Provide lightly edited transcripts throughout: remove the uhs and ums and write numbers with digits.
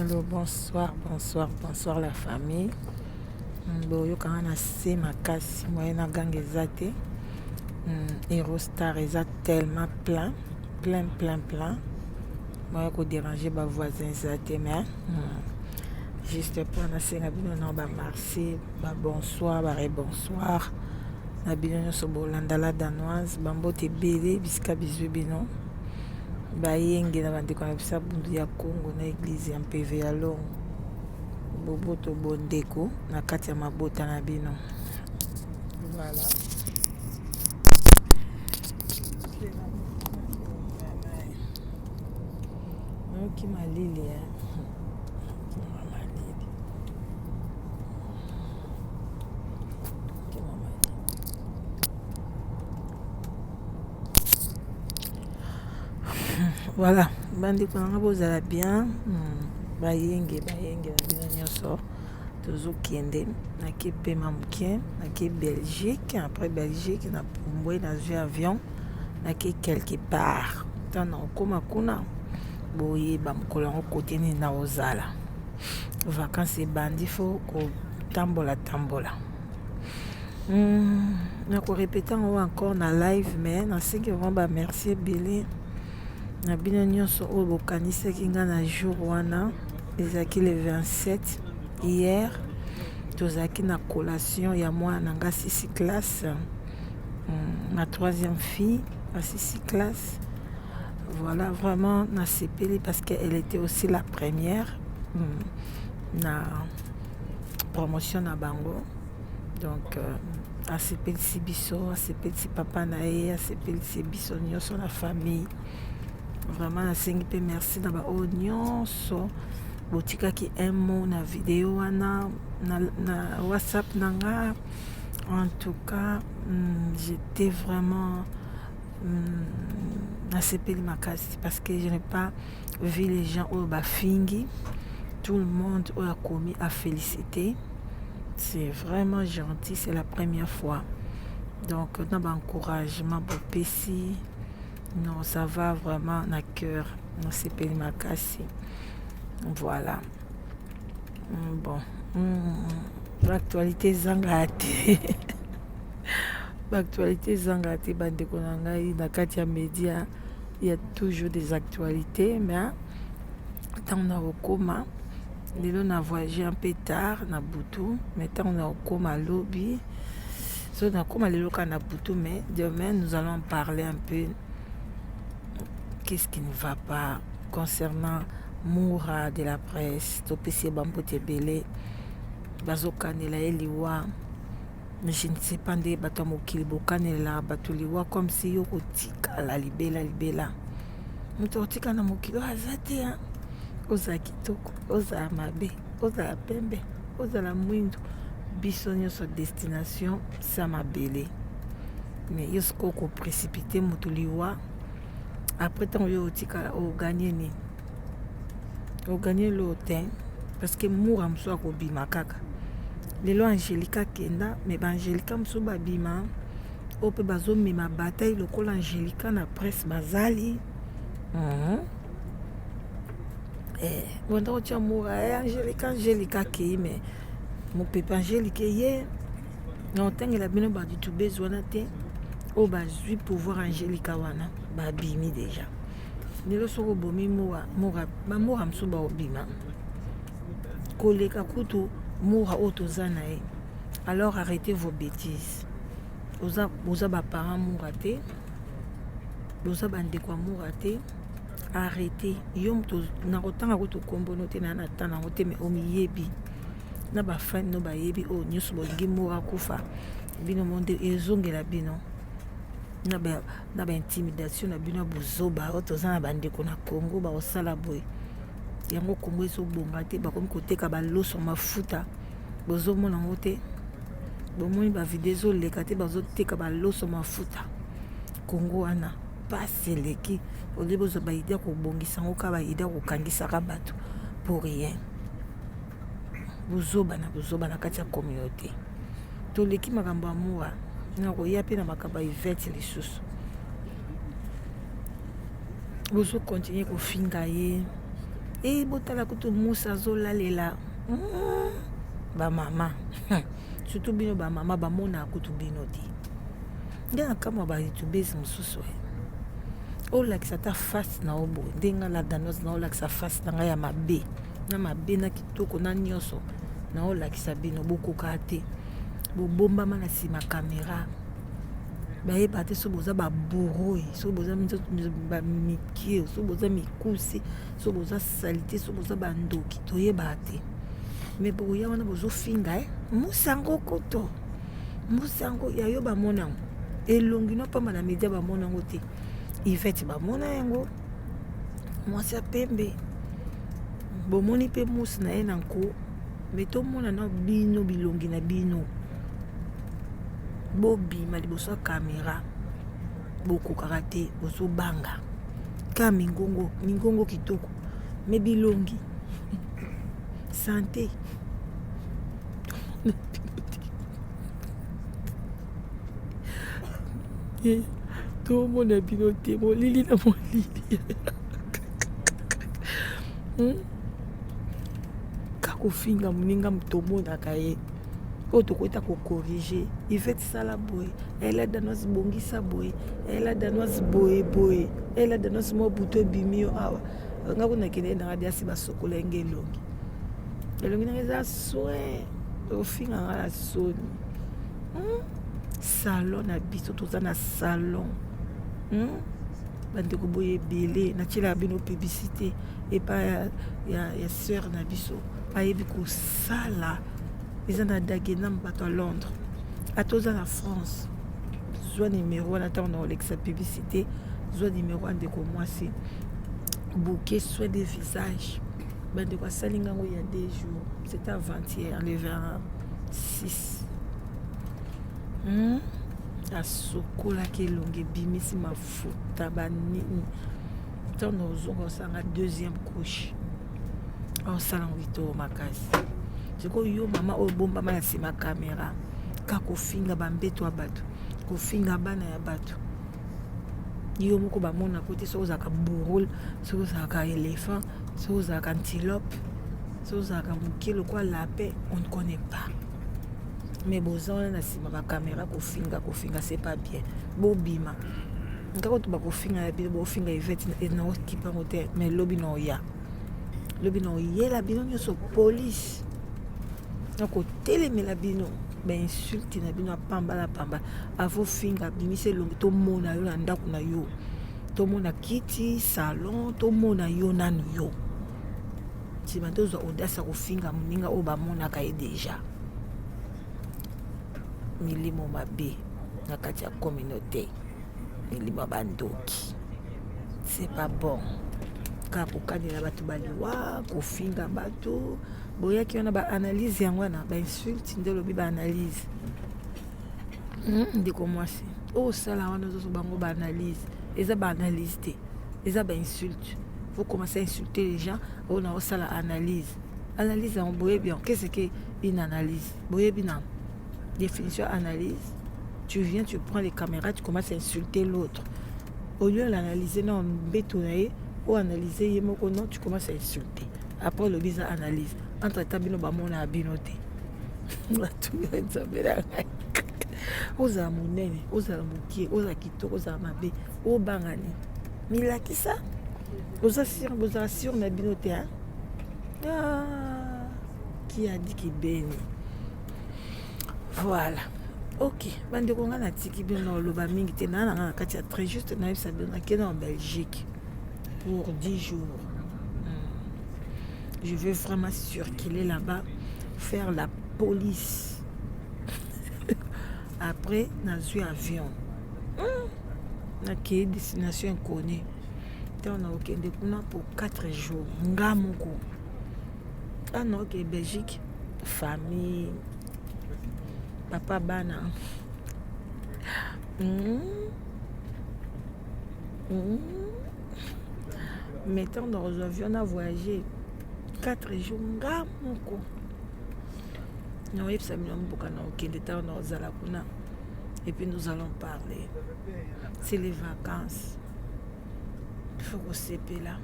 Hello, bonsoir, bonsoir, bonsoir la famille. Boyokanga na se makasi moyen na ganga eza te. Eurostar eza tellement plein, plein, plein, plein. Moyen ko déranger ba voisins eza te mais juste mpo nasenga bino na ba merci, ba bonsoir, ba rebonsoir na bino nyonso bolanda la danoise, bambote ebele bisika bizwi bino. Bayenge na bandeko na biso ya Bundu ya Kongo na eglise ya Mpeve ya Longo. Boboto bondeko na kati ya mabota na bino. Voilà. Nayoki malili eh. Malili. Voilà, bandeko na nga bozala bien, bayenge bayenge na bino nyonso tozokende nake pema moke nake Belgique après Belgique na pumbwe nazwi avion nake quelque part ntango nakokoma kuna boyeba mokolo yango kote nini nakozala vacances ebandi fo kotambola tambola. Nako repeter yango encore na live mais nasengi vraiment ba merci ebele na bino nyonso oyo bokanisaki nga na jour wana ezalaki le 27 hier tozalaki na collation ya mwana na nga sisi classe ma troisième fille asisi classe voilà vraiment nasepeli parce que elle était aussi la première na promotion na bango donc asepelisi biso asepelisi papa na ye asepelisi biso nyonso na famille vraiment nasengi mpe merci na baoyo nyonso botikaki un mot na video wana na whatsapp na nga en tout cas j'étais vraiment nasepeli makasi parce que je n'ai pas vu les gens oyo bafingi tout le monde oyo akomi a félicité c'est vraiment gentil c'est la première fois donc na baencouragement bopesi non ça va vraiment na cœur nasepeli makasi voilà bon baactualité ezangaka te baactualité ezangaka te bandeko na ngai na kati ya média il y a toujours des actualités mais ntango na kokóma lelo na voyage un peu tard na butu mais ntango na kokóma lobi so nakóma lelo kaka na butu mais demain nous allons parler un peu qu'est-ce qui ne va pas concernant Moura de la presse topesi ye bambote ebele bazokanela ye liwa je ne sais pas nde bato ya mokili bokanelaka bato liwa comme si yo kotikala libela libela moto akotikala na mokili oyo aza te ozala kitoko ozala mabe ozala pembe ozala mwindu biso nyonso destination sa mabele mais yo sikoyo koprécipiter moto liwa après ntango yo otikala ogagner nini ogagner eloko te parce que mura mosusu akobima kaka lelo Angélika akenda mais baAngélika mosusu babima oyo mpe bazomema bataille lokola Angélika na presse bazali bonda kotia mura Angélika Angélika akei mais mopepe Angélika ye na kotangela bino bayoutubeuses wana te oyo bazwi pouvoir Angélika wana babimi déjà lelo soki obomi mura bamura mosusu baobima koleka kutu mura oyo toza na ye alors arrêtez vos bêtises oza baparent mura te boza bandeko ya mura te arrêtez yo moto na kotanga kutu kombono te na na tanga yango te mais omiyebi na bafani no bayebi oyo nyonso bolingi mura akufa bino mo nde ezongela bino na baintimidation na bino ya bozoba oyo toza na bandeko na Congo bakosala boye yango Congo ezobonga te bakomi koteka baloso mafuta bozomona yango te bomoni bavideo ezoleka te bazoteka baloso mafuta Congo wana pasi eleki olie bozwa baidée ya kobongisa yango kaka baidée ya kokangisaka bato pour rien bozoba na bozoba na kati ya communauté toleki makambo ya mura na koya mpe na makambo ya Ivete lisusu bozocontinuer kofinga ye. E botala kutu Musa azolalela bamama, surtout bino bamama bamonaka kutu bino te. Nde na kamwa ba youtubeuses mosusu olakisa ata face na yo boye. Ndenge La Danoise na olakisa face na ngai ya mabe na mabe na kitoko na nyonso na olakisa bino, bokoka te. Bobombama na nsima caméra, bayeba te soki boza babourroi, soki boza bamikie, soki boza mikuse, soki boza saleté, soki boza bandoki, toyebaka te. Me boya wana bozofinga e musango koto musango ya yo, bamona yango elongi no pamba na media, bamona yango te. Ivete bamona yango mwasi ya pembe, bomoni mpe musi na ye na nko. Me tomona na bino bilongi na bino, bobima liboso ya caméra, bokokaka te, bozobanga ka mingongo. Mingongo kitoko, me bilongi sante. Tomona bino te, molili na molili. Ka kofinga moninga, tomonaka ye oyo tokoyita kocorriger. Ivete, sala boye. Ela Danoise, bongisa boye. Ela Danoise, boye boye. Ela Danoise, mwa butu ebimi yo awa. Nga kuna kende nanga diasi, basokola ye elongi. Elongi nanga eza soin. Ofinga nga na soni. Salon na biso, toza na salon. Bandeko boye ebele, natielaka bino publicité epai ya sœur na biso ayebi kosala. Eza na Dagenham. Bato ya Londres, ata oza na France, zwa nimero wana. Ntango na olekisa publicité, zwa nimero ya ndeko mwasi. Bouquet soin de visage, bandeko, asali ngango ya 2 jours, c'était avant-hier, le 26. Asokolaki elongi, ebimisi mafuta banini. Ntango ozonga, osanga deuxième couche, osala yango kitoko makasi. Sikoyo yo mama oyo bombama na nsima caméra, ka kofinga bambeto ya bato, kofinga bana ya bato, yo moko bamonako te. Soki ozalaka bourreau, soki ozalaka éléphant, soki ozalaka antilope, soki ozalaka moke lokola lapin, on ne connaît pas. Mais boza wana na nsima bacaméra kofinga, kofinga, c'est pas bien. Bobima nkaka to bakofinga na bino, bofinga Ivete na okipango te. Mais lobi na oya, lobi na oyela bino nyonso police na kotelemela bino, bainsulte na bino apamba na pamba. Avofinga, bimisa elongi, tomona yo na ndako na yo, tomona kiti salon, tomona yo nanu yo. Nsima tozwa audace ya kofinga moninga oyo bamonaka ye déjà. Milimo mabe na kati ya communauté, milimo ya bandoki, c'est pas bon. Kaka kokanela bato baliwa, kofinga bato, boyaki wana baanalyse yango wana, bainsulte nde olobi baanalyse. Ndeko mwasi oyo osala wana, ozozwa bango baanalyse, eza baanalyse te, eza bainsulte. Faut commencer à insulter les gens oyo na osala analyse. Analyse yango boyebi yango? Qu'est-ce que une analyse? Boyebi na définition analyse? Tu viens, tu prends les caméras, tu commences à insulter l'autre au lieu d'analyser non mbeto na ye, o analyser ye moko. Non, tu commences à insulter, après olobi eza analyse. Entre temps bino bamona bino te. Bato ya Nzambe na ngai, ozala monene, ozala mokie, ozala kitoko, ozala mabe, obanga nini? Milakisa. Oza sûr, bozala sûr na bino te. Ah, qui a dit kibeni? Voilà, ok. Bandeko, ngai natiki bino na oloba mingi te. Naa na ngai na kati ya très juste, nayebisa bino nakende en Belgique pour 10 jours. Je vais vraiment circuler là-bas, faire la police. Après nazwi avion, nakei destination inconnue. Ntango nakokende kuna pour 4 jours, nga moko ana oke Belgique, famille, papa, bana. Mais ntango nakozwa avion na voyager 4 jours nga moko, nakoyebisa bino mboka na kokende ntango nakozala kuna, et puis nous allons parler. C'est les vacances, il faut kosepela.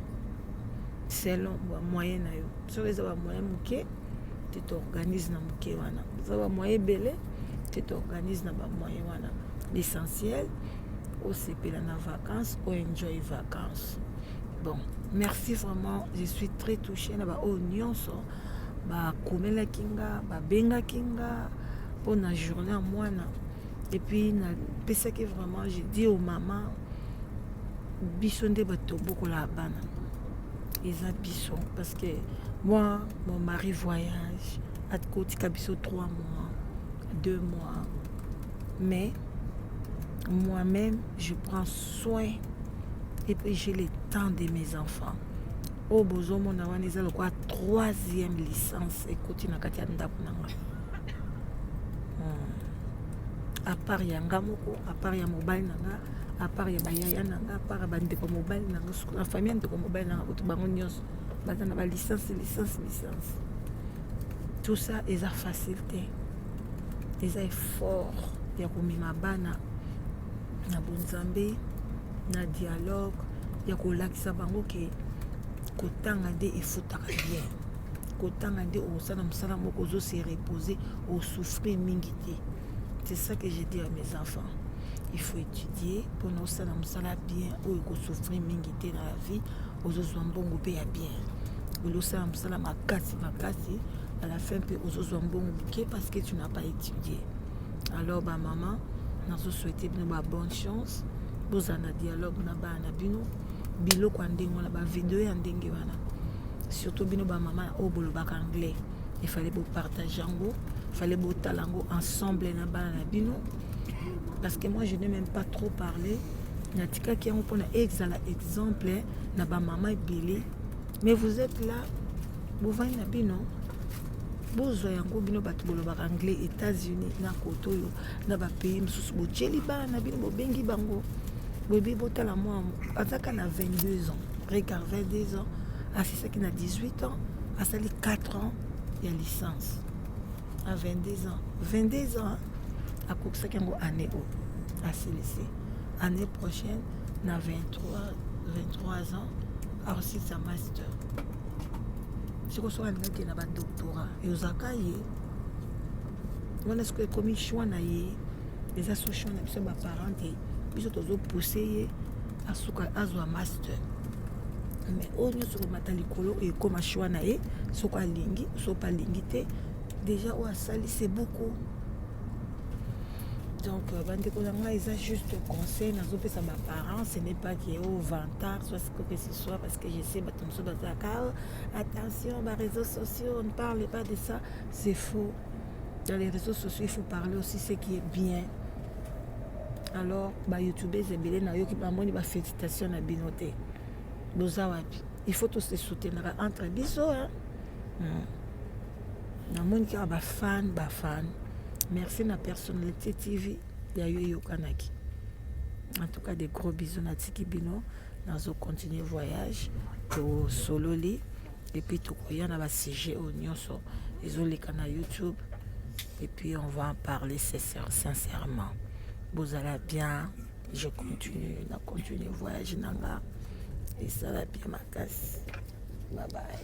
C'est Selon bamoyen na yo, soki eza bamoyen moke te, toorganise na moke wana. Eza bamoyen ebele te, toorganise na bamoyen wana. L'essentiel, osepela na vacances, oenjoy vacances. Bon, merci vraiment, je suis très touchée na baoyo nyonso bakomelaki nga, babengaki nga mpona journée ya mwana. Et puis napesaki vraiment, je dis aux mama, biso nde bato tobokola bana, eza biso, parce que moi, mon mari voyage, akotika biso 3 mois, 2 mois, mais moi-même, je prends soin et puis j'ai le temps de mes enfants. Oyo bozomona wana eza lokola troisième licence ekoti na kati ya ndako na nga, À part ya nga moko, à part ya mobali na nga, à part ya bayaya na nga, à part ya bandeko mobali na nga. Na famille ya ndeko mobali na nga kutu, bango nyonso baza na balicence, licence, licence. Tout ça eza facile te, eza effort ya komema bana na bonzambe, na dialogue, ya kolakisa bango ke kotanga nde efutaka bien, kotanga nde okosala mosala moko, ozose reposer, osouffrir mingi te. C'est ça que je dis à mes enfants: il faut étudier mpona osala mosala bien oyo ekosouffrir mingi te na la vie, ozozwa mbongo mpe ya bien. Olosala mosala makasi makasi, à la fin mpe ozozwa mbongo moke parce que tu n'as pas étudié. Alors bamama, nazosouhaite bino ba bonne chance. Bozala na dialogue na bana na bino. Biloko ya ndenge wana, bavideo ya ndenge wana, surtout bino bamama oyo bolobaka anglais, efale bopartage yango, fallait botala yango ensemble na bana na bino, parce que moi, je n'ai même pas trop parlé. Natikaki yango mpona ezala exemple na bamama ebele. Mais vous êtes là, bovandi na bino, bozwa yango. Bino bato bolobaka anglais, États-Unis, na kote oyo, na bapays mosusu, botieli bana na bino, bobengi bango, boyebi, botala. Mwa azaka na 22 ans, regarde, 22 ans, asisaki na 18 ans, asali 4 ans ya licence à 22 ans. 22 ans akokisaki yango année oyo, asilisi. Année prochaine, na 23, 23 ans, akosilisa master. Sikoyo soki alingaki na badoctorat, ezalaka ye wana. Sikoyo ekomi choix na ye, eza so choix na biso baparent te. Biso tozopousse ye asuka azwa master, mais oyo nyonso komata likolo ekóma choix na ye, soki alingi, soki alingi te. Déjà oyo asali, c'est beaucoup. Donc bandeko na ngai, eza juste conseil nazopesa baparents. Ce n'est pas que o vantard, soit ce que ce soit, parce que je sais, bato mosusu bazalaka: attention, baréseaux sociaux, on ne parle pas de ça. C'est faux. Dans les réseaux sociaux, il faut parler aussi ce qui est bien. Alors bayoutubeurs ebele, nayoki, bamoni bafélicitation na bino te. Boza wapi? Il faut tose soutenir entre biso. Namoni kaka bafan, bafan. Merci na Personnalité TV ya yo, eyokanaki. En tout cas, de gros bisous. Natiki bino, nazocontinue voyage. Tosololi et puis tokoya na basujet oyo nyonso ezoleka na YouTube et puis on va en parler sincèrement. Bozala bien, je continue na continue voyage na nga. Esala bien makasi. Bye bye.